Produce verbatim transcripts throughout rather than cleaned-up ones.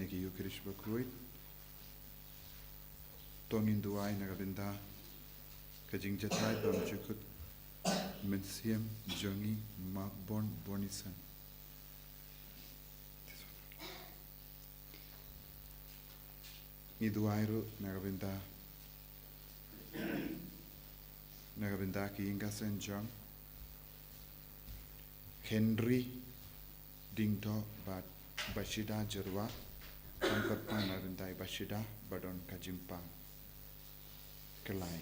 Ki Ïukharist bakhuid. To ngin duwai na ka bynta ka jingjahthait bymjukut mynsiem jong i Ma Bon Bonison. Ngi duwai ruh na ka bynta, na ka bynta ki ïing ka sem jong Henry Diengdoh bad Bashida Jyrwa, pynban na ka bynta i Bashida ba don ka jingpang. Khlaiñ.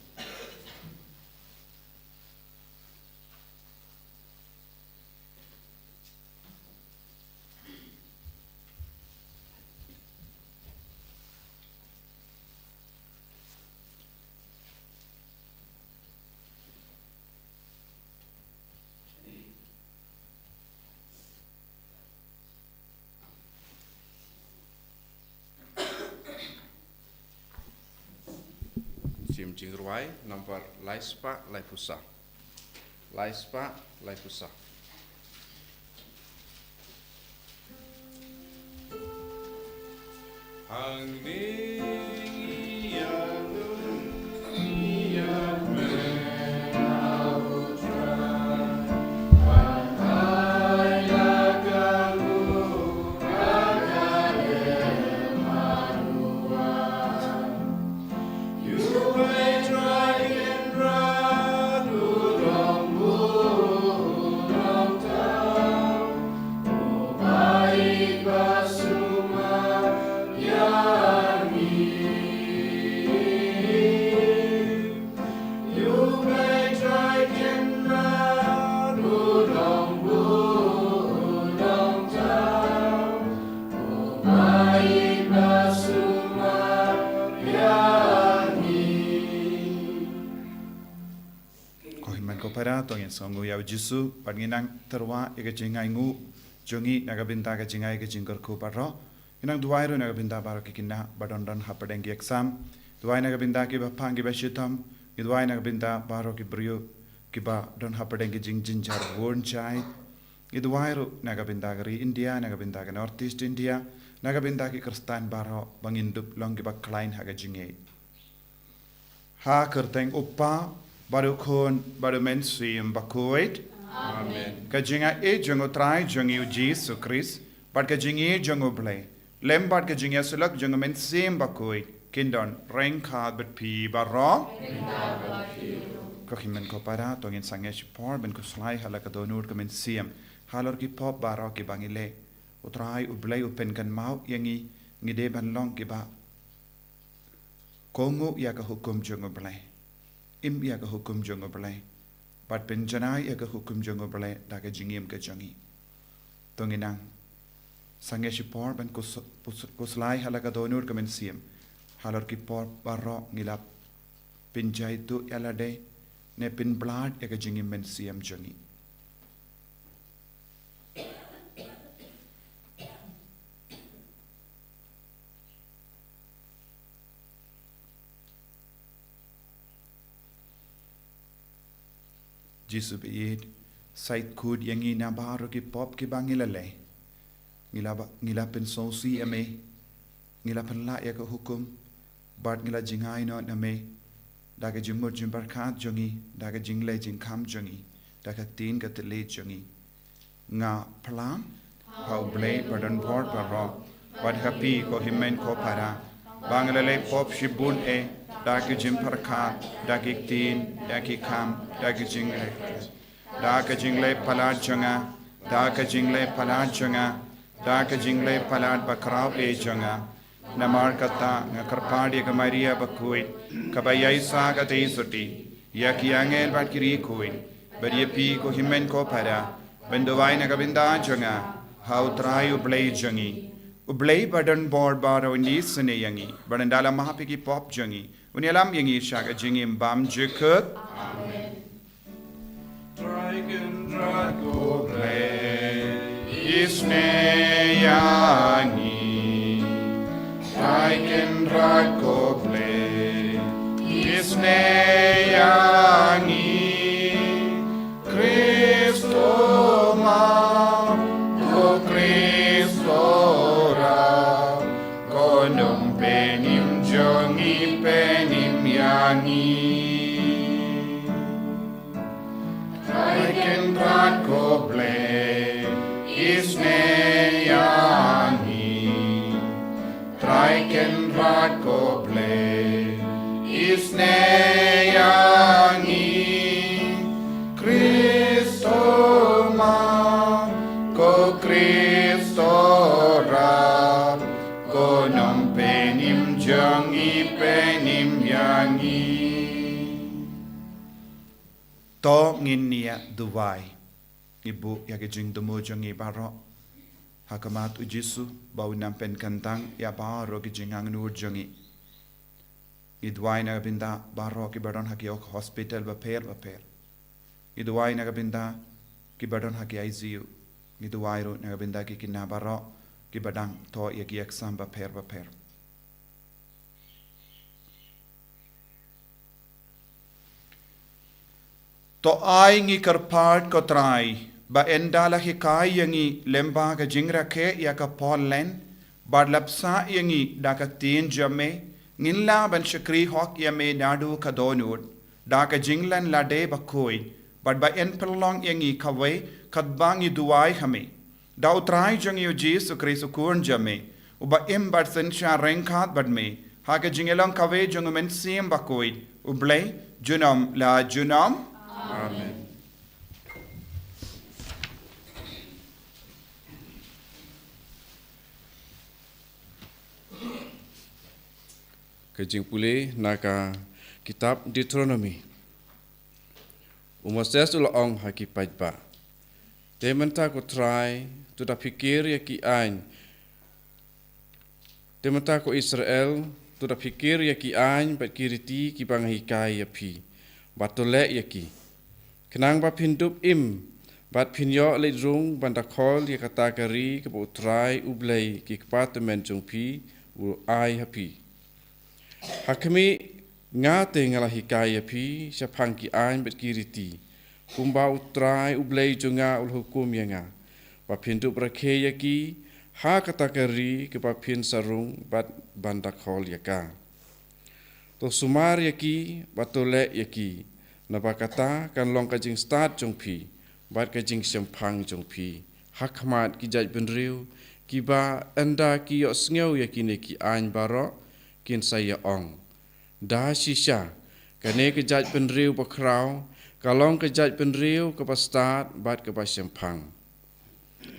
Sim Jingrwai number lai spah laiphew saw. Lai spah laiphew saw. Hangne ngi ïa Ko hynmen ko para, to ngin sngewnguh ïa u Jisu bad ngin nang tyrwa ïa ka jingainguh jong ngi na ka bynta ka jingai ka jingkyrkhu baroh. Ngi nang duwai ruh na ka bynta baroh ki khynnah ba don don hapdeng ki exam. Duwai na ka bynta kiba phang kiba shitom. Ngi duwai na ka bynta baroh ki briew kiba don hapdeng ki jingjynjar bun jait. Ngi duwai ruh na ka bynta ka ri India, na ka bynta ka North East India, na ka bynta ki Khristan baroh ba ngin dup long kiba khlaiñ ha ka jingngeit. Ha ka kyrteng u Kpa bad u Khun bad u Mynsiem Bakhuid. Amen. Ka jingaiei jong u Trai jong ngi u Jisu Khrist bad ka jingïeit jong u Blei lem bad ka jingïasyllok jong u Mynsiem Bakhuid kin don ryngkat bad phi baroh. Ko hynmen ko para, to ngin sangeh shipor ban khuslai ha la ka dohnud ka mynsiem halor ki pop baroh kiba ngi leh. U Trai u Blei u pynkynmaw ïa ngi, ngi dei ban long kiba kohnguh ïa ka hukum jong u Blei, im ïa ka hukum jong u Blei bad pynjanai ïa ka hukum jong u Blei da ka jingim ka jong ngi. To ngin nang sangeh shipor ban kus-, kus-, khuslai ha la ka dohnud ka mynsiem halor ki pop baroh ngi la pynjaituh ïa lade ne pynblad ïa ka jingim mynsiem jong ngi. Jisu ba ïeit, sa kut ïa ngi na baroh ki pop kiba ngi la leh. Ngi la ba, ngi la pynsngewsih ïa me. Ngi la pynlah ïa ka hukum bad ngi la jngai noh na me da ka jingmut jingpyrkhat jong ngi, da ka jingleh jingkham jong ngi, da ka ktien ka thylliej jong ngi. Nga phla ha u Blei badonbor baroh bad ha phi ko hynmen ko para ba nga la leh pop shibun eh, da ka jingpyrkhat, da ki ktien, da ki kam, da ka jingleh, da ka jingleh palat jong nga, da ka jingleh palat jong nga, da ka jingleh palat bakhraw eh jong nga. Namar kata nga kyrpad ïa ka Maria bakhuid kaba ïaisah katei sotti, ïa ki angel bad ki riewkhuid, bad ïa phi ko hynmen ko para, ban duwai na ka bynta jong nga ha u Trai u Blei jong ngi. U Blei badonbor baroh un isynei ïa ngi bad un da la map ïa ki pop jong ngi, un ïalam ïa ngi sha ka jingim bymjukut. Amen. Trai Kynrad ko Blei, isynei ïa ngi. Trai Kynrad ko Blei, isynei ïa ngi. Khrist, to map, ko Khrist, to rah. Isnei ïa ngi, Trai Kynrad ko Blei. Isnei ïa ngi, Khrist u Mawlynnai, ko Khrist u Rap, ko Nongpynim jong ngi, pynim ïa ngi. To ngin ïa duwai. Ngi buh ïa ki jingthmu jong ngi baroh ha khmat u Jisu, ba un nang pynkyntang ïa baroh ki jingangnud jong ngi. Ngi duwai na ka bynta baroh kiba don ha ki hospital bapher bapher. Ngi duwai na ka bynta kiba don ha ki I C U. Ngi duwai ruh na ka bynta ki khynnah baroh kiba dang thoh ïa ki exam bapher bapher. To ai ngi kyrpad ko Trai, ba ynda la hikai ïa ngi lyngba ka jingrakhe ïa ka Poland, bad la bsa ïa ngi da ka ktien jong me, ngin lah ban shakri hok ïa me naduh ka dohnud, da ka jinglen lade bakhuid, bad ba yn pynlong ïa ngi kawei, katba ngi duwai ha me. Da u Trai jong ngi u Jisu Khrist u Khun jong me, uba im bad synshar ryngkat bad me, ha ka jingïalong kawei jong u Mynsiem Bakhuid, U Blei, junom la junom. Amen. Ka jingpule na ka kitab Deuteronomi. U Moses u la ong ha ki paidbah: Te mynta ko Trai, to da phikir ïa ki aiñ. Te mynta ko Israel, to da phikir ïa ki aiñ bad ki riti kiba nga hikai ïa phi, bad to leh ïa ki. Khnang ba phin dup im, bad phin ïoh leit rung ban da khol ïa kata ka ri kaba u Trai U Blei ki kpa tymmen jong phi u ai ha phi. Ha khmih, nga te nga la hikai ïa phi shaphang ki aiñ bad ki riti, kumba u Trai U Blei jong nga u la hukum ïa nga, ba phin dup rakhe ïa ki ha kata ka ri kaba phin sa rung bad ban da khol ïa ka. To sumar ïa ki, bad to leh ïa ki, naba kata kan long ka jingstad jong phi bad ka jingshemphang jong phi ha khmat ki jaitbynriew, kiba ynda ki ïohsngew ïa kine ki aiñ baroh, kin sa ïa ong: Da shisha, kane ka jaitbynriew bakhraw ka long ka jaitbynriew kaba stad bad kaba shemphang.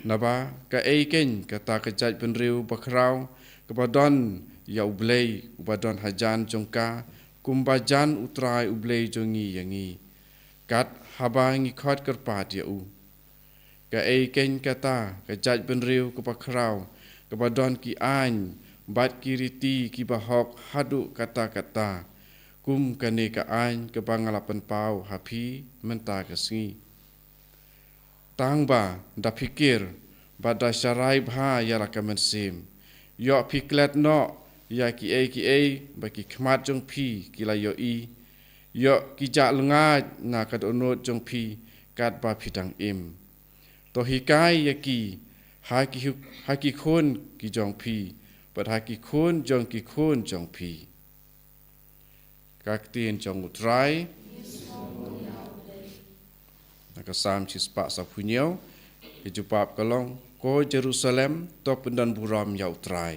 Naba kaei keiñ kata ka jaitbynriew bakhraw kaba don ïa U Blei uba don hajan jong ka, kumba jan u Trai U Blei jong ngi ïa ngi, kat haba ngi khot kyrpad ïa u? Kaei keiñ kata ka jaitbynriew kaba khraw, kaba don ki aiñ bad ki riti kiba hok haduh katta katta, kum kane ka aiñ kaba nga la pynpaw ha phi mynta ka sngi? Tang ba da phikir bad da sharai bha ïa la ka mynsiem. Ïoh phi klet noh ïa kiei kiei ba ki khmat jong phi ki la ïohi. Ïoh ki jah lyngngai na ka dohnud jong phi katba phi dang im. To hikai ïa ki ha ki hu-, ha ki khun ki jong phi, bad ha ki khun jong ki khun jong phi. Ka ktien jong u Trai. Na ka Salm shispah saphew hynñiew, ka jubab ka long: Ko Jerusalem, to pyndon burom ïa u Trai.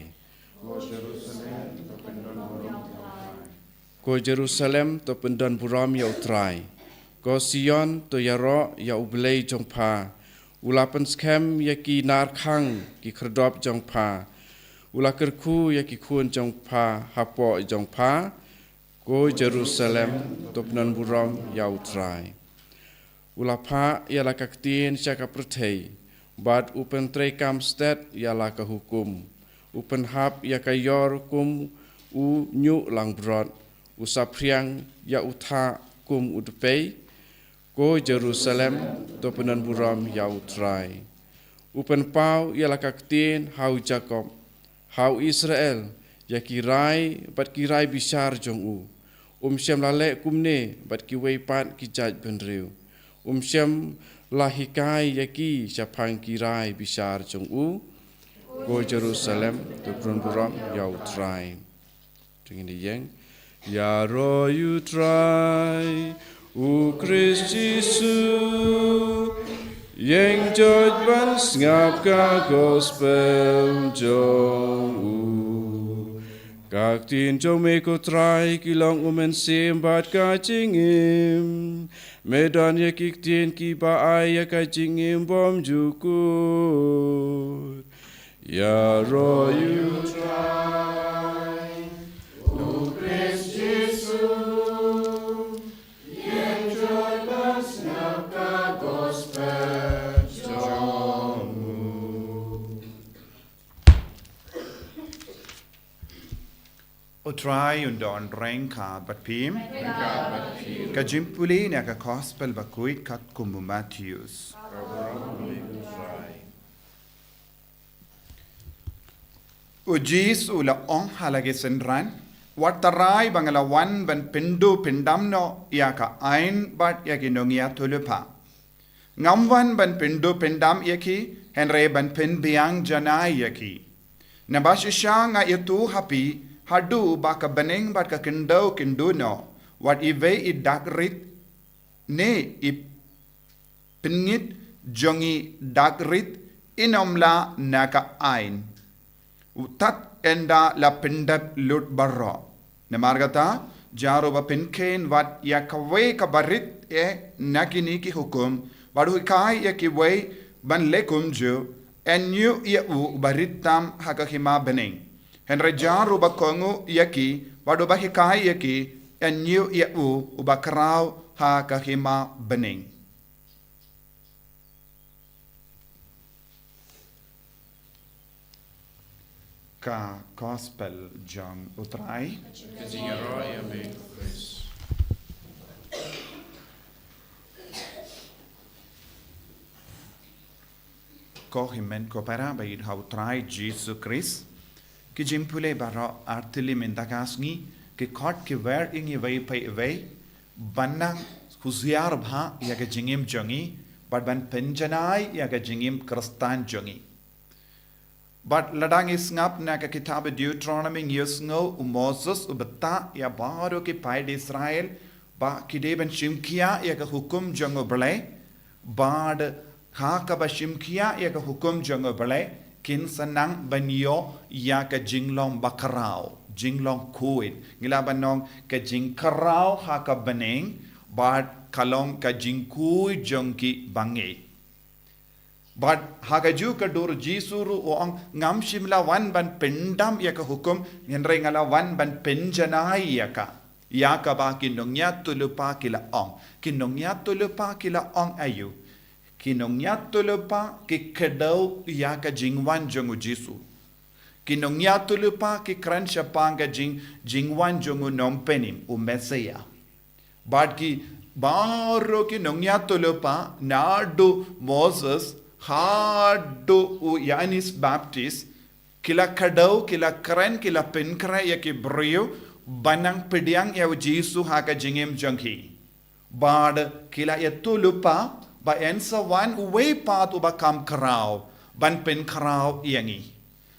Ko Jerusalem, to pyndon burom ïa u Trai. Ko Sion, to ïaroh ïa U Blei jong pha. U la pynskhem ïa ki narkhang ki khyrdop jong pha. U la kyrkhu ïa ki khun jong pha hapoh jong pha. Ko Jerusalem, to pyndon burom ïa u Trai. U la phah ïa la ka ktien sha ka pyrthei, bad u pyntreikam stet ïa la ka hukum. U pynhap ïa ka ïor kum u ñiuh langbrot, u saphriang ïa u thah kum u dpei. Ko Jerusalem, to pyndon burom ïa u Trai. U pynpaw ïa la ka ktien ha u Jakob, ha u Israel, ïa ki rai bad ki rai bishar jong u. Um shym la leh kumne bad kiwei pat ki jaitbynriew. Um shym la hikai ïa ki shaphang ki rai bishar jong u. Ko Jerusalem, to pyndon burom ïa u Trai. Te ngin ïeng. Ïaroh ïa u Trai, u Khrist Jisu. Ïeng joit ban sngap ka gospel jong u. Ka ktien jong me ko Trai ki long u mynsiem bad ka jingim. Me don ïa ki ktien kiba ai ïa ka jingim bymjukut. Ïaroh ïa u Trai, u Khrist Jisu. Ïeng joit ban sngap ka gospel jong u. U Trai un don ryngkat bad phi. Ka jingpule na ka gospel bakhuid katkum u Mathaios. U Jisu u la ong ha la ki synran, wat tharai ba nga la wan ban pynduh pyndam noh ïa ka aiñ bad ïa ki nongïathuhlypa. Ngam wan ban pynduh pyndam ïa ki, hynrei ban pynbiang janai ïa ki. Naba shisha nga ïathuh ha phi, haduh ba ka bneng bad ka khyndew kin duh noh, wat iwei i dak rit ne i pyngngeit jong i dak rit in ym lah na ka aiñ. Tad ynda la pyndep lut baroh. Namar kata, jar uba pynkheiñ wat ïa kawei kaba rit eh na kine ki hukum, bad u hikai ïa kiwei ban leh kumjuh, yn ïoh ïa u uba rit tam ha ka hima bneng. Hynrei jar uba kohnguh ïa ki, bad uba hikai ïa ki, yn ïoh ïa u uba khraw ha ka hima bneng. Ka gospel jong u Trai. Ka jingïaroh ïa me, Khrist. Ko hynmen ko para ba ïeit ha u Trai Jisu Khrist. Ki jingpule baroh artylli mynta ka sngi, ki khot ki wer ïa ngi iwei pa iwei, ban nang husiar bha ïa ka jingim jong ngi, bad ban pynjanai ïa ka jingim Khristan jong ngi. Bad lada ngi sngap na ka kitab Deuteronomy ngi ïohsngew u Moses u batai ïa baroh ki paid Israel, ba ki dei ban shim khia ïa ka hukum jong u Blei, bad ha kaba shim khia ïa ka hukum jong u Blei, kin sa nang ban ïoh ïa ka jinglong bakhraw, jinglong khuid. Ngi lah ban ong ka jingkhraw ha ka bneng, bad ka long ka jingkhuid jong ki bangeit. Bad ha kajuh ka dur Jisu ruh u ong ngam shym la wan ban pyndam ïa ka hukum, hynrei nga la wan ban pynjanai ïa ka. Ïa kaba ki nongïathuhlypa ki la ong. Ki nongïathuhlypa ki la ong aïu. Ki nongïathuhlypa ki kdew ïa ka jingwan jong u Jisu. Ki nongïathuhlypa ki kren shaphang ka jing, jingwan jong u nongpynim, u Messiah. Bad ki baroh ki nongïathuhlypa naduh Moses haduh u Ïoannis Baptist, ki la kdew, ki la kren, ki la pynkhreh ïa ki briew ban nang pdiang ïa u Jisu ha ka jingim jong ki. Bad ki la ïathuhlypa ba yn sa wan uwei pat uba kham khraw ban pynkhraw ïa ngi.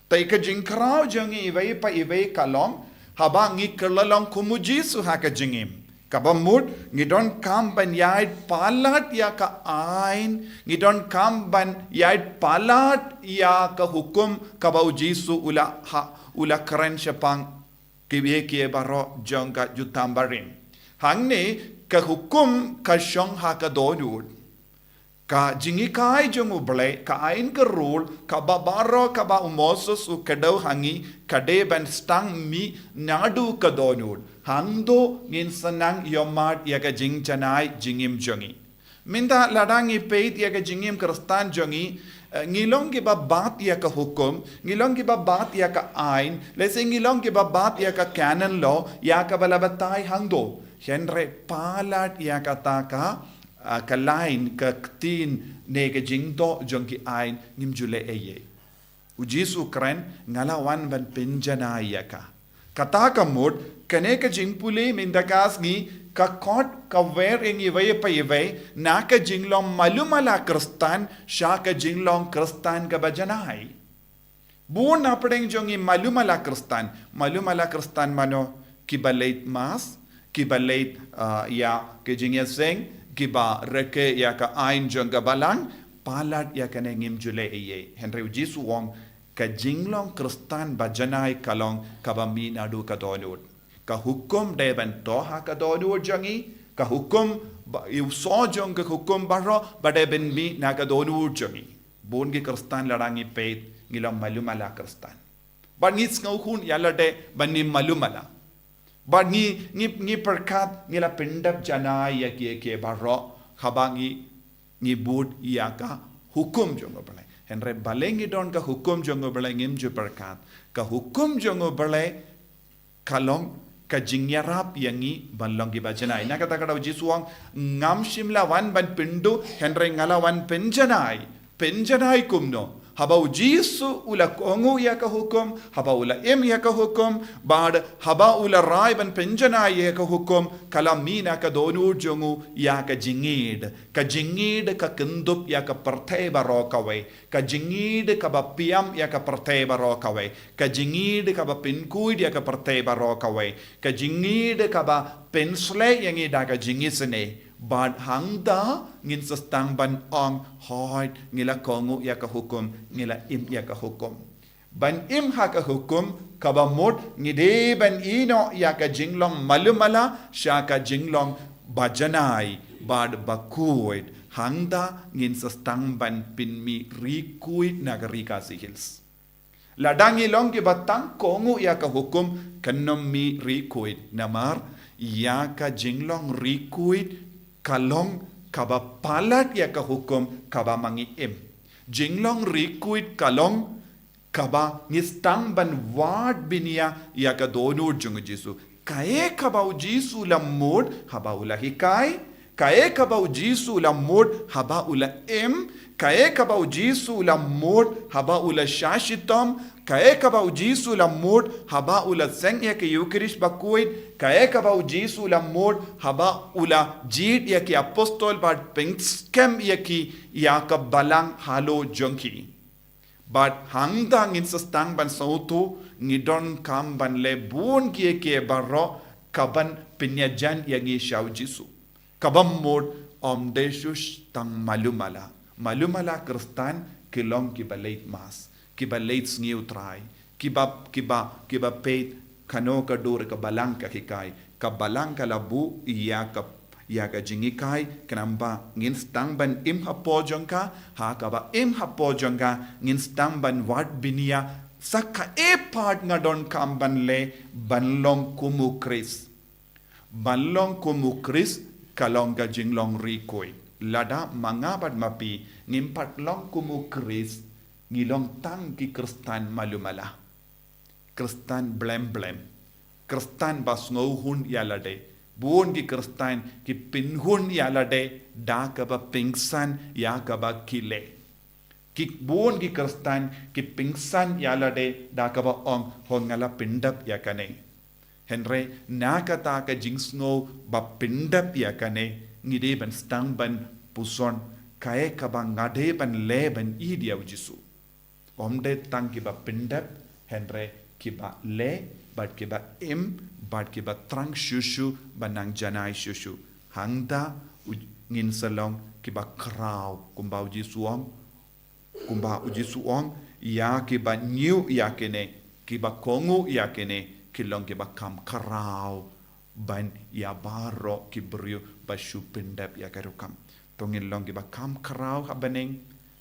Te ka jingkhraw jong ngi iwei pa iwei ka long, haba ngi kylla long kum u Jisu ha ka jingim. Kaba mut, ngi donkam ban ïaid palat ïa ka aiñ, ngi donkam ban ïaid palat ïa ka hukum kaba u Jisu u la ha, u la kren shaphang kiwei kiwei baroh jong ka jutang barim. Hangne ka hukum ka shong ha ka dohnud. Ka jinghikai jong u Blei, ka aiñ ka rule, kaba baroh kaba u Moses u kdew ha ngi, ka dei ban sdang mih naduh ka dohnud. Hangto ngin sa nang ïohmad ïa ka jingjanai jingim jong ngi. Mynta lada ngi peit ïa ka jingim Khristan jong ngi, eh, ngi long kiba bat ïa ka hukum, ngi long kiba bat ïa ka aiñ, lehse ngi long kiba bat ïa ka canon law, ïa kaba la batai hangto. Hynrei palat ïa kata ka, ah, ka lain, ka ktien ne ka jingdoh jong ki aiñ ngim ju leh ei ei. U Jisu u kren, nga la wan ban pynjanai ïa ka. Kata ka mut, kane ka jingpule mynta ka sngi, ka khot ka wer ïa ngi iwei pa iwei, na ka jinglong malu mala Khristan, sha ka jinglong Khristan kaba janai. Bun na pdeng jong ngi malu mala Khristan, malu mala Khristan mano kiba leit mass, kiba leit, ah, ïa ka jingïaseng, kiba rakhe ïa ka aiñ jong ka balang, palat ïa kane ngim ju leh ei ei. Hynrei u Jisu u ong ka jinglong Khristan bajanai ka long kaba mih naduh ka dohnud. Ka hukum dei ban toh ha ka dohnud jong ngi, ka hukum ba, u soh jong ka hukum baroh ba dei ban mih na ka dohnud jong ngi. Bun ki Khristan lada ngi peit ngi long malu mala Khristan. Bad ngi sngewhun ïa lade ban ngim malu mala. Bad ngi, ngi, ngi pyrkhat ngi la pyndep janai ïa kiei kiei baroh haba ngi, ngi bud ïa ka hukum jong U Blei. Hynrei balei ngi don ka hukum jong U Blei ngim ju pyrkhat. Ka hukum jong U Blei ka long ka jingïarap ïa ngi ban long kiba janai. Na kata ka daw u Jisu u ong, ngam shym la wan ban pynduh, hynrei nga la wan pynjanai. Pynjanai kumno? Haba u Jisu u la kohnguh ïa ka hukum, haba u la im ïa ka hukum, bad haba u la rai ban pynjanai ïa ka hukum, ka la mih na ka dohnud jong u ïa ka jingïeid. Ka jingïeid ka kyndup ïa ka pyrthei baroh kawei. Ka jingïeid kaba pynïap ïa ka pyrthei baroh kawei. Ka jingïeid kaba pynkhuid ïa ka pyrthei baroh kawei. Ka jingïeid kaba pynshlei ïa ngi da ka jingisynei. Bad hangta ngin sa sdang ban ong, hooid, ngi la kohnguh ïa ka hukum, ngi la im ïa ka hukum. Ban im ha ka hukum kaba mut ngi dei ban ïehnoh ïa ka jinglong malu mala sha ka jinglong bajanai bad bakhuid. Hangta ngin sa sdang ban pynmih riewkhuid na ka Ri Khasi Hills. Lada ngi long kiba tang kohnguh ïa ka hukum, kan ym mih riewkhuid. Namar ïa ka jinglong riewkhuid ka long kaba palat ïa ka hukum kaba ma ngi im. Jinglong riewkhuid ka long kaba ngi sdang ban wad bniah ïa ka dohnud jong u Jisu. Kaei kaba u Jisu u la mut haba u la hikai, kaei kaba u Jisu u la mut haba u la im, kaei kaba u Jisu u la mut haba u la shah shitom, kaei kaba u Jisu u la mut haba u la seng ïa ka Eukharist bakhuid, kaei kaba u Jisu u la mut haba u la jied ïa ki apostol bad pynskhem ïa ki ïa ka balang halor jong ki. Bad hangta ngin sa sdang ban sngewthuh, ngi donkam ban leh bun kiei kiei baroh kaban pynïajan ïa ngi sha u Jisu. Kaba mut ym dei shuh tang malu mala. Malu mala Khristan ki long kiba leit Mass, kiba leit sngi U Trai, kiba, kiba, kiba peit kano ka dur ka balang ka hikai, ka balang ka la buh ïa ka, ïa ka jinghikai, khnang ba ngin sdang ban im hapoh jong ka, ha kaba im hapoh jong ka, ngin sdang ban wad bniah sa kaei pat nga donkam ban leh ban long kum u Khrist. Ban long kum u Khrist ka long ka jinglong riewkhuid. Lada ma nga bad ma phi ngim pat long kum u Khrist, ngi long tang ki Khristan malu mala. Khristan blem blem. Khristan ba sngewhun ïa lade. Bun ki Khristan ki pynhun ïa lade da kaba pynsan ïa kaba ki leh. Ki bun ki Khristan ki pynsan ïa lade da kaba ong, hooid nga la pyndep ïa kane. Hynrei na kata ka jingsngew ba pyndep ïa kane, ngi dei ban sdang ban puson, kaei kaba nga dei ban leh ban ïeid ïa u Jisu. Ym dei tang kiba pyndep, hynrei kiba leh, bad kiba im, bad kiba thrang shuh shuh, ba nang janai shuh shuh. Hangta u, ngin sa long kiba khraw, kumba u Jisu u ong, kumba u Jisu u ong, ïa kiba ñiew ïa kine, kiba kohnguh ïa kine, ki long kiba kham khraw ban ïa baroh ki briew ba shu pyndep ïa ka rukom. To ngin long kiba kham khraw ha bneng,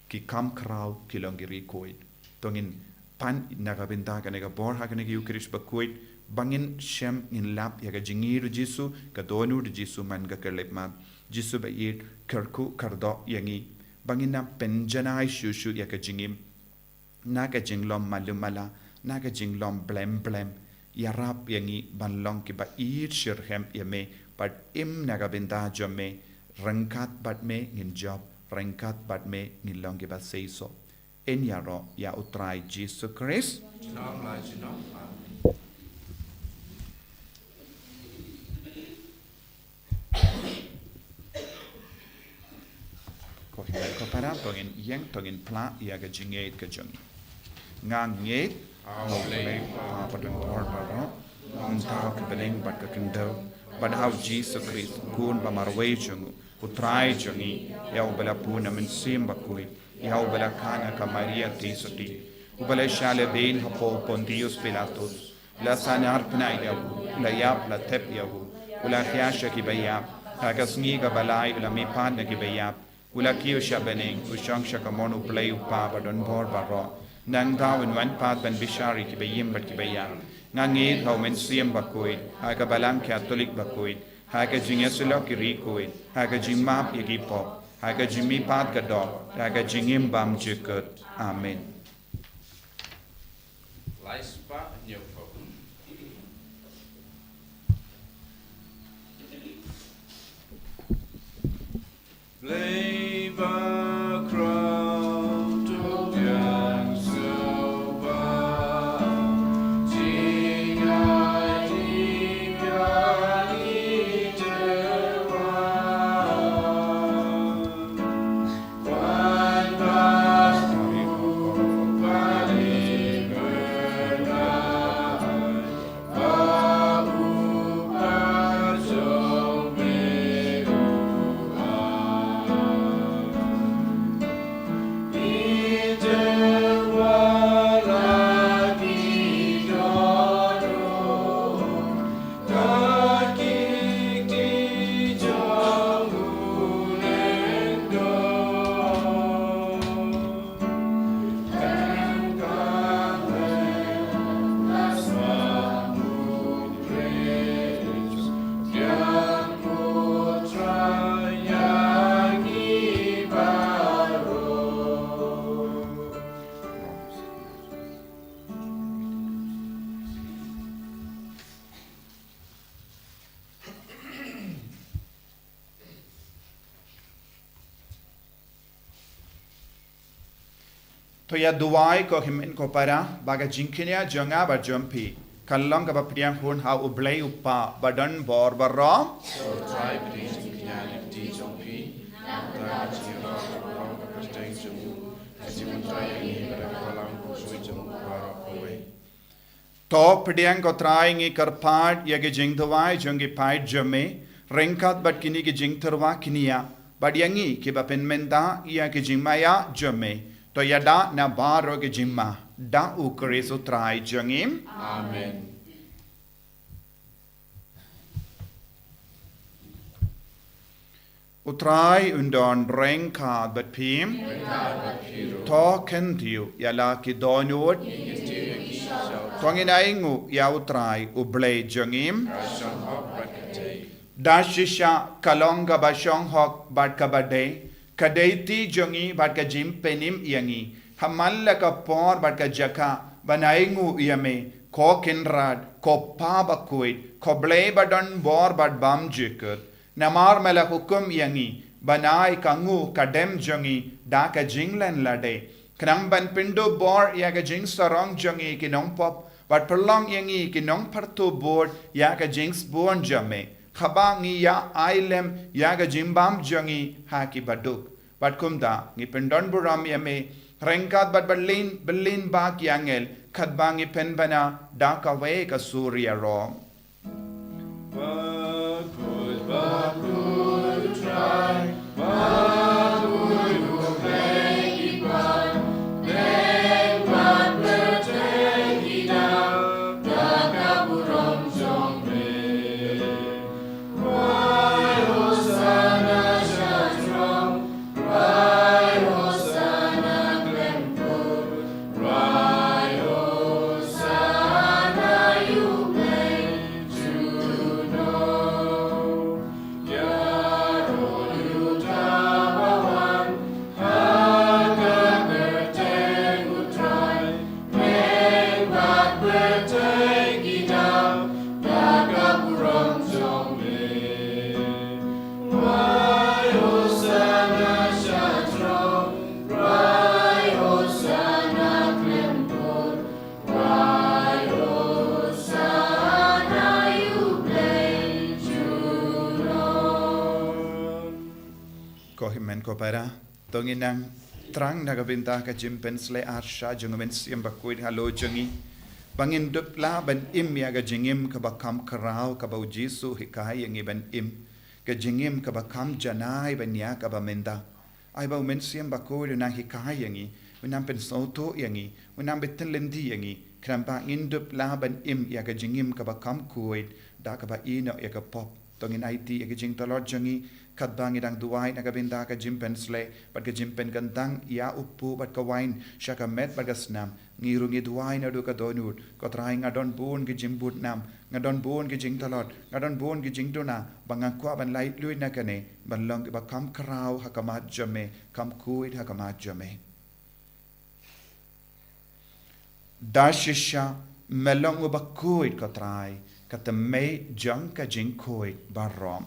ki kham khraw ki long ki riewkhuid. To ngin pan na ka bynta kane ka bor ha kane ka Eukharist bakhuid, ba ngin shem ngin lap ïa ka jingïeid u Jisu, ka dohnud u Jisu man ka khyllipmat. Jisu ba ïeid, kyrkhu kyrdoh ïa ngi, ba ngin nang pynjanai shuh shuh ïa ka jingim. Na ka jinglong malu mala, na ka jinglong blem blem, ïarap ïa ngi ban long kiba ïeid shitrhem ïa me, bad im na ka bynta jong me, ryngkat bad me ngin jop, ryngkat bad me ngin long kiba seisoh. Yn ïaroh ïa u Trai Jisu Khrist. Junom la junom. Amen. Ko hynmen ko para, to ngin ïeng, to ngin phla ïa ka jingïeid ka jong ngi. Nga ngeit ha U Blei, U Kpa badonbor baroh, U Myntoi ka bneng bad ka khyndew, bad ha u Jisu Khrist, u Khun ba marwei jong u, U Trai jong ngi, ïa uba la pun na Mynsiem Bakhuid, ïa uba la khang ha ka Maria Theisotti, uba la shah lehbeiñ hapoh u Pontius Pilatus, u la sahnarphna ïa u, u la ïap, la thep ïa u, u la thiah sha kiba ïap, ha ka sngi kaba lai u la mihpat na kiba ïap, u la kiew sha bneng, u shong sha kamon U Blei U Kpa badonbor baroh. Nangta un wan pat ban bishar ïa kiba im bad kiba ïap. Nga ngeit ha u Mynsiem Bakhuid, ha ka Balang Katholik bakhuid, ha ka jingïasyllok ïa ki riewkhuid, ha ka jingmap ïa ki pop, ha ka jingmihpat ka doh, ha ka jingim bymjukut. Amen. Lai spah hynñiew phew. Blei ba khraw to biang sngewbha, jingaiñ ïa ngi te wan. To ïa duwai ko hynmen ko para, ba ka jingkñia jong nga bad jong phi kan long kaba pdiang hun ha U Blei U Kpa badonbor baroh. To Trai pdiang jingkñia na ka kti jong phi, na ka bynta ka jingïarap baroh ka kyrteng jong u, ka jingmyntoi ïa ngi bad ka balang khuid jong u baroh kawei. To pdiang ko Trai, ngi kyrpad ïa ki jingduwai jong ki paid jong me ryngkat bad kine ki jingtyrwa kñia, bad ïa ngi kiba pynmynta ïa ki jingmaïa jong me. To ïada na baroh ki jingma, da U Khrist U Trai jong ngi. Amen. U Trai un don ryngkat bad phi. To kyntiew ïa la ki dohnud. To ngin ainguh ïa U Trai U Blei jong ngi. Da shisha ka long kaba shongkun bad kaba dei, ka dei ti jong ngi bad ka jingpynim ïa ngi ha man la ka por bad ka jaka ban ainguh ïa me, ko Kynrad, ko Pa bakhuid, ko Blei badonbor bad bymjukut. Namar me la hukum ïa ngi ban ai ka nguh ka dem jong ngi da ka jinglen lade, khnang ban pynduh bor ïa ka jingsarong jong ngi ki nongpop, bad pynlong ïa ngi ki nongpyrthuh bud ïa ka jingsbun jong me, haba ngi ïa ai lem ïa ka jingbam jong ngi ha ki baduk. Bad kumta ngi pyndonburom ïa me ryngkat bad ba lin, ba lin bad ki angel, katba ngi pynbna da kawei ka sur ïaroh. Ko hynmen ko para, to ngin nang thrang na ka bynta ka jingpynshlei arsha jong u Mynsiem Bakhuid halor jong ngi, ba ngin dup lah ban im ïa ka jingim kaba kham khraw kaba u Jisu u hikai ïa ngi ban im. ka jingim kaba kham janai ban ïa kaba mynta. Ai ba u Mynsiem Bakhuid un nang hikai ïa ngi, un nang pynsngewthuh ïa ngi, un nang bteng lynti ïa ngi, khnang ba ngin dup lah ban im ïa ka jingim kaba kham khuid da kaba ïehnoh ïa ka pop. To ngin aiti ïa ka jingtlot jong ngi, katba ngi dang duwai na ka bynta ka jingpynshlei bad ka jingpynkyntang ïa u kpu bad ka wain sha ka met bad ka snam. Ngi ruh ngi duwai naduh ka dohnud. Ko Trai, nga don bun ki jingbud nam, nga don bun ki jingtlot, nga don bun ki jingduna ba nga kwah ban laitluid na kane, ban long kiba kham khraw ha khmat jong me, kham khuid ha khmat jong me. Da shisha me long uba khuid, ko Trai, ka tymmen jong ka jingkhuid baroh.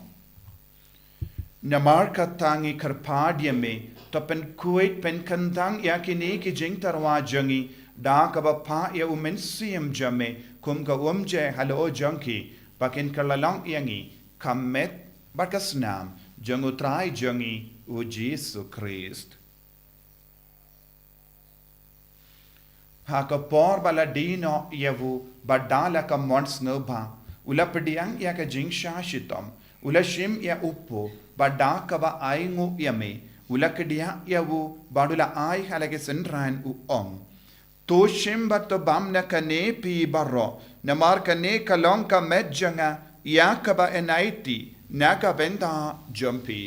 Namar kata ngi kyrpad ïa me, to pynkhuid pynkyntang ïa kine ki jingtyrwa jong ngi da kaba phah ïa u Mynsiem jong me kum ka umjai halor jong ki, ba kin kylla long ïa ngi ka met bad ka snam jong u Trai jong ngi u Jisu Khrist. Ha ka por ba la die noh ïa u bad da la ka mon sngewbha, u la pdiang ïa ka jingshah shitom, u la shim ïa u kpu bad da kaba ainguh ïa me, u la kdiah ïa u bad u la ai ha la ki synran, u ong: To shim bad to bam na kane phi baroh, namar kane ka long ka met jong nga ïa kaba yn aiti na ka bynta jong phi.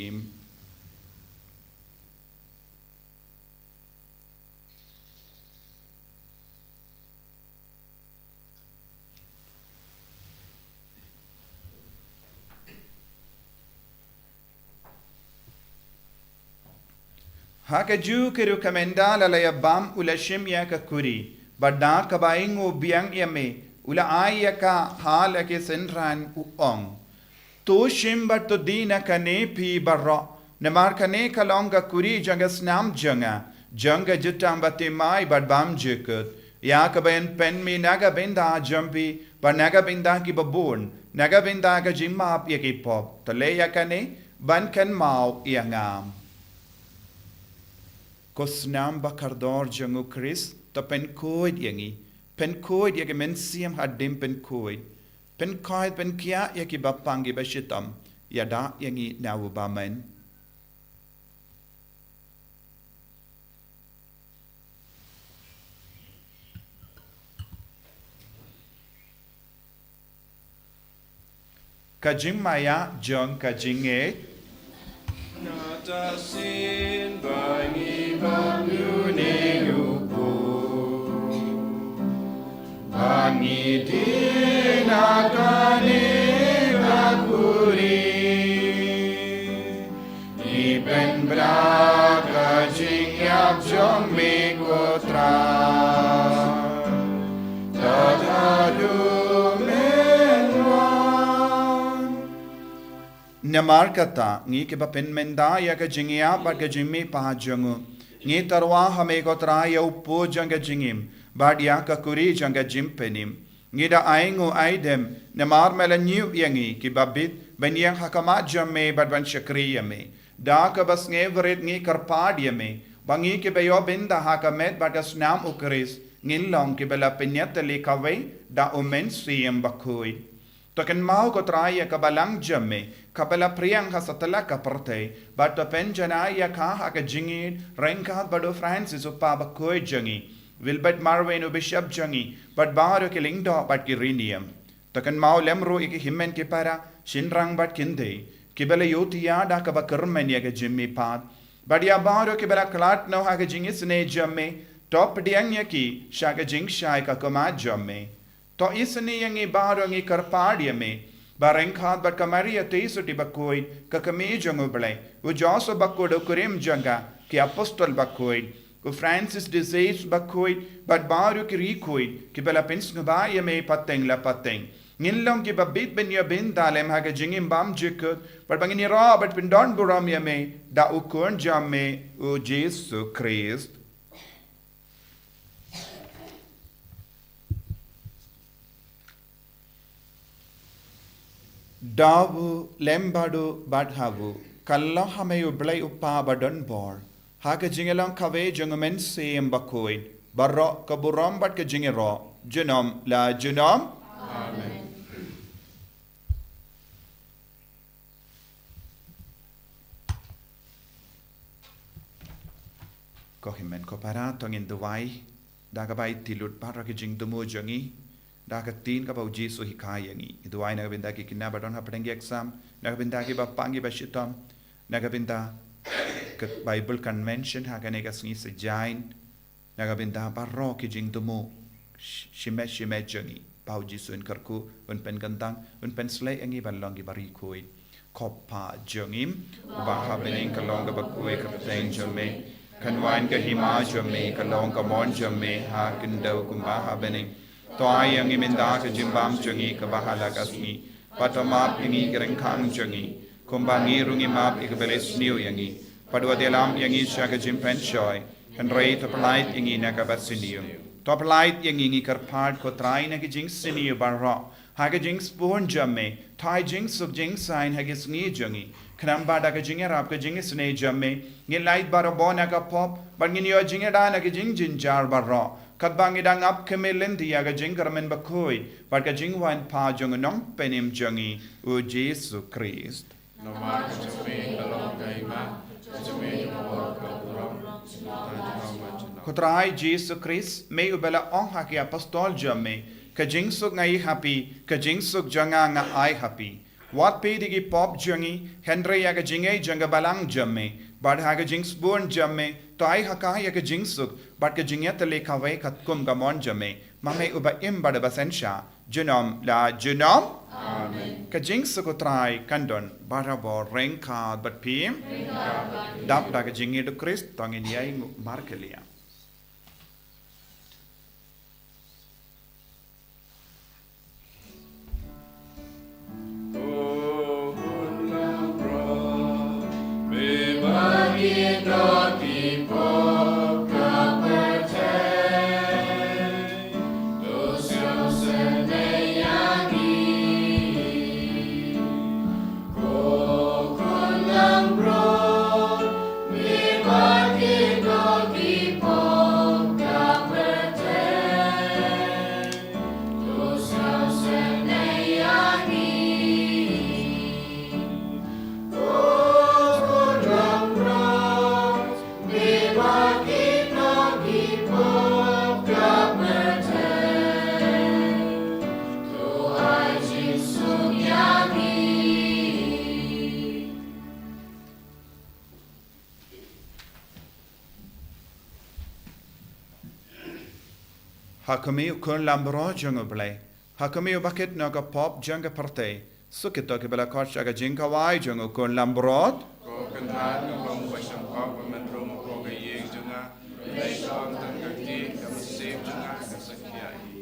Ha kajuh ka ruh ka mynta la la ïa bam, u la shim ïa ka kuri bad da kaba ainguh biang ïa me, u la ai ïa ka ha la ki synran, u ong: To shim bad to die na kane phi baroh, namar kane ka long ka kuri jong ka snam jong nga, jong ka jutang bathymmai bad bymjukut, ïa kaba yn pynmih na ka bynta jong phi bad na ka bynta kiba bun, na ka bynta ka jingmap ïa ki pop. To leh ïa kane ban kynmaw ïa nga. Ko snam ba kordor jong u Khrist, to pynkhuid ïa ngi, pynkhuid ïa ki mynsiem hadien pynkhuid, pynkhuid pynkhiah ïa kiba pang kiba shitom, ïada ïa ngi na u bymman. Ka jingmaïa jong ka jingngeit. Nata sien ba ngi bam ïa une u kpu, ba ngi die na kane ka kuri, ngi pynbna ka jingïap jong me, ko Trai, tad haduh men wan. Namar kata, ngi kiba pynmynta ïa ka jingïap bad ka jingmihpat jong u, ngi tyrwa ha me, ko Trai, ïa u kpu jong ka jingim bad ïa ka kuri jong ka jingpynim. Ngi da ainguh aidem namar me la ñiew ïa ngi kiba bit ban ïeng ha khmat jong me bad ban shakri ïa me. Da kaba sngewrit ngi kyrpad ïa me ba ngi kiba ïoh bynta ha ka met bad ka snam u Khrist ngin long kiba la pynïatylli kawei da u Mynsiem Bakhuid. To kynmaw, ko Trai, ïa ka balang jong me kaba la phriang ha satlak ka pyrthei, bad to pynjanai ïa ka ha ka jingïeit ryngkat bad u Francis u kpa bakhuid jong ngi, Wilbert Marwein u bishop jong ngi, bad baroh ki lyngdoh bad ki riewniam. To kynmaw lem ruh ïa ki hynmen ki para, shynrang bad kynthei kiba la ïohthiah da kaba kyrmen ïa ka jingmihpat, bad ïa baroh kiba la khlad noh ha ka jingisynei jong me, to pdiang ïa ki sha ka jingshai ka khmat jong me. To isynei ïa ngi baroh, ngi kyrpad ïa me ba ryngkat bad ka Maria Theisotti bakhuid, ka kmie jong u Blei, u Joseph bakhuid u kurim jong ka, ki apostol bakhuid, u Francis de Sales bakhuid, bad baroh ki riewkhuid kiba la pynsngewbha ïa me pateng la pateng, ngin long kiba bit ban ïoh bynta lem ha ka jingim bymjukut, bad ba ngin ïaroh bad pyndonburom ïa me da u Khun jong me, u Jisu Khrist. Da u, lem bad u, bad ha u, kylla ha me u Blei u Kpa badonbor, ha ka jingïalang kawei jong u Mynsiem Bakhuid, baroh ka burom bad ka jingïaroh junom la junom. Amen. Ko hynmen ko para, to ngin duwai da kaba ïa tylli baroh ki jingthmu jong ngi da ka ktien kaba u Jisu u hikai ïa ngi. Ngi duwai na ka bynta ki khynnah ba don hapdeng ki exam, na ka bynta kiba pang kiba shitom, na ka bynta ka Bible Convention ha kane ka sngi sajan, na ka bynta baroh ki jingthmu sh-, shimet shimet jong ngi. Ba u Jisu un kyrkhu, un pynkyntang, un pynsleh ïa ngi ban long kiba ri khuid. Ko Pa jong ngi uba ha bneng, ka long kaba khuid ka kyrteng jong me. Kan wan ka hima jong me, ka long ka mon jong me ha khyndew kumba ha bneng. To ai ïa ngi mynta ka jingbam jong ngi kaba ha la ka sngi. Bad to map ïa ngi ki ryngkang jong ngi, kumba ngi ruh ngi map ïa kiba leh sniew ïa ngi. Bad wat ïalam ïa ngi sha ka jingpynshoi, hynrei to pyllait ïa ngi na kaba sniew. To pyllait ïa ngi, ngi kyrpad ko Trai, na ki jingsniew baroh ha ka jingsbun jong me. To ai jingsuk jingsaiñ ha ki sngi jong ngi, khnang ba da ka jingïarap ka jingisynei jong me ngin lait barabor na ka pop bad ngin ïoh jingïada na ki jingjynjar baroh, katba ngi dang ap khmih lynti ïa ka jingkyrmen bakhuid bad ka jingwan pat jong u Nongpynim jong ngi, u Jisu Khrist. Namar ka jong me ka long ka hima, ka jong me ka long ka burom, junom junom. Ko Trai Jisu Khrist, me uba la ong ha ki apostol jong me, ka jingsuk nga ai ha phi, ka jingsuk jong nga nga ai ha phi. Wat peit ïa ki pop jong ngi, hynrei ïa ka jingngeit jong ka balang jong me. Bad ha ka jingsbun jong me, to ai ha ka ïa ka jingsuk bad ka jingïatylli kawei katkum ka mon jong me, ma me uba im bad uba synshar junom la junom. Amen. Ka jingsuk u Trai kan don barabor ryngkat bad phi. Dap da ka jingngeit u Khrist, to ngin ïai nguh markylliang. Ha khmih u khun langbrot jong u Blei, ha khmih u bakit na ka pop jong ka pyrthei, suk ïa kito kiba la khot sha ka jingkhawai jong u khun langbrot. Ko Kynrad, nga ong ba shong kop, ba men rung ko ka ïing jong nga, ba shong tang ka ktien, ka mynsiem jong nga ka sa khia hi.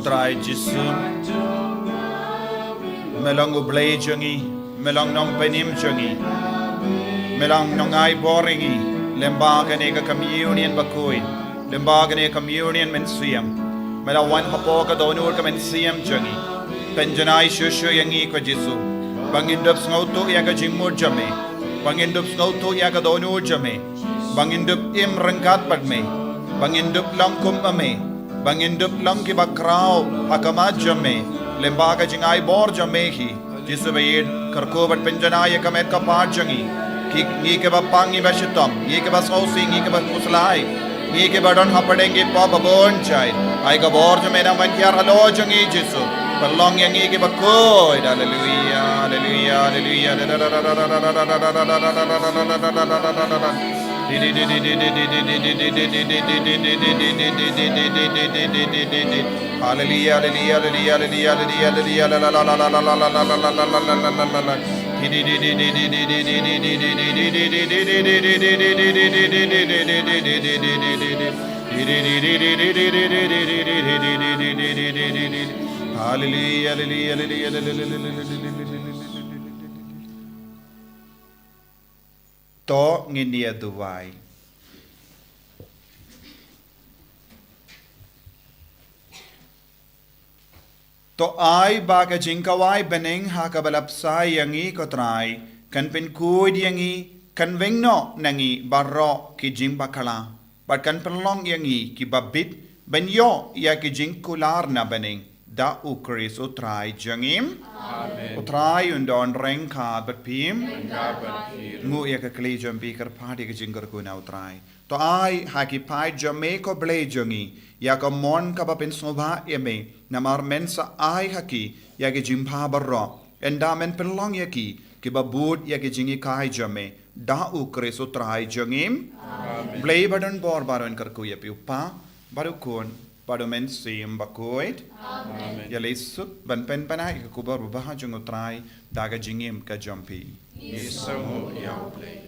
Trai Jisu, me long U Blei jong ngi, me long Nongpynim jong ngi, me long Nongai bor ïa ngi, lyngba kane ka communion bakhuid, lyngba kane ka communion mynsiem, me la wan hapoh ka dohnud ka mynsiem jong ngi. Pynjanai shuh shuh ïa ngi ko Jisu, ba ngin dup sngewthuh ïa ka jingmut jong me, ba ngin dup sngewthuh ïa ka dohnud jong me, ba ngin dup im ryngkat bad me, ba ngin dup long kum ma me, ba ngin dup long kiba khraw ha khmat jong me, lyngba ka jingai bor jong me hi. Jisu ba ïeit, kyrkhu bad pynjanai ïa ka met ka phad jong ngi. Ki, ngi kiba pang, ngi ba shitom, ngi kiba sngewsih, ngi kiba khuslai, ngi kiba don hapdeng ki pop ba bun jait. Ai ka bor jong me nang ban hiar halor jong ngi Jisu. Pynlong ïa ngi kiba khuid. Haleluia, haleluia, haleluia. Haleluia, haleluia, haleluia, haleluia, haleluia, haleluia, la, la, la. Haleluia, haleluia, haleluia, haleluia. To ngin ïa duwai. To ai ba ka jingkhawai bneng ha kaba la bsai ïa ngi ko Trai, kan pynkhuid ïa ngi, kan weng noh na ngi baroh ki jingbakla, bad kan pynlong ïa ngi kiba bit ban ïoh ïa ki jingkular na bneng. Da U Khrist U Trai jong ngi. Amen. U Trai un don ryngkat bad phi. Ryngkat bad phi. Nguh ïa ka kli jong phi, kyrpad ïa ka jingkyrkhu na U Trai. To ai ha ki paid jong me ko Blei jong ngi ïa ka mon kaba pynsngewbha ïa me, namar men sa ai ha ki ïa ki jingbha baroh. Ynda men pynlong ïa ki kiba bud ïa ki jinghikai jong me. Da U Khrist U Trai jong ngi. Amen. Blei ba don bor baroh un kyrkhu ïa phi, U Kpa, bad U Khun, bad U Mynsiem Bakhuid. Amen. Ïa leit suk ban pynpaw ïa ka khubor babha jong U Trai da ka jingim ka jong phi. Ngi sngewnguh ïa U Blei.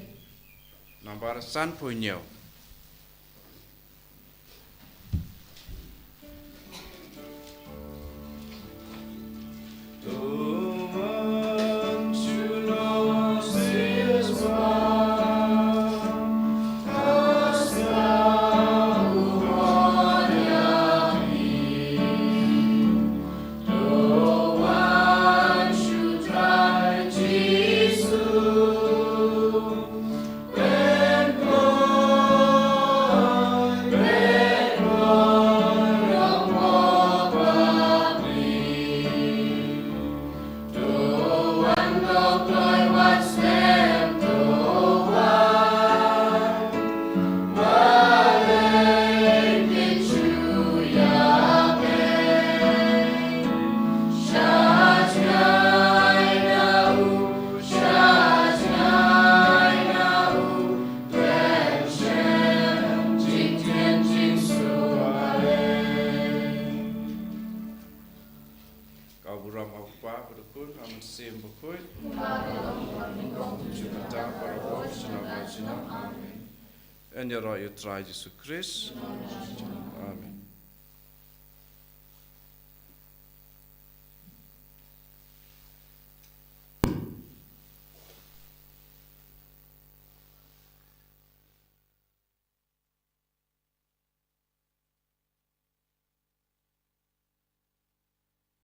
Nambar sanphew hynñiew. Ka burom ha U Kpa bad U Khun bad U Mynsiem Bakhuid. Shu kata para bor shu nang ba shu nang. Amen. Yn ïaroh ïa U Trai Jisu Khrist.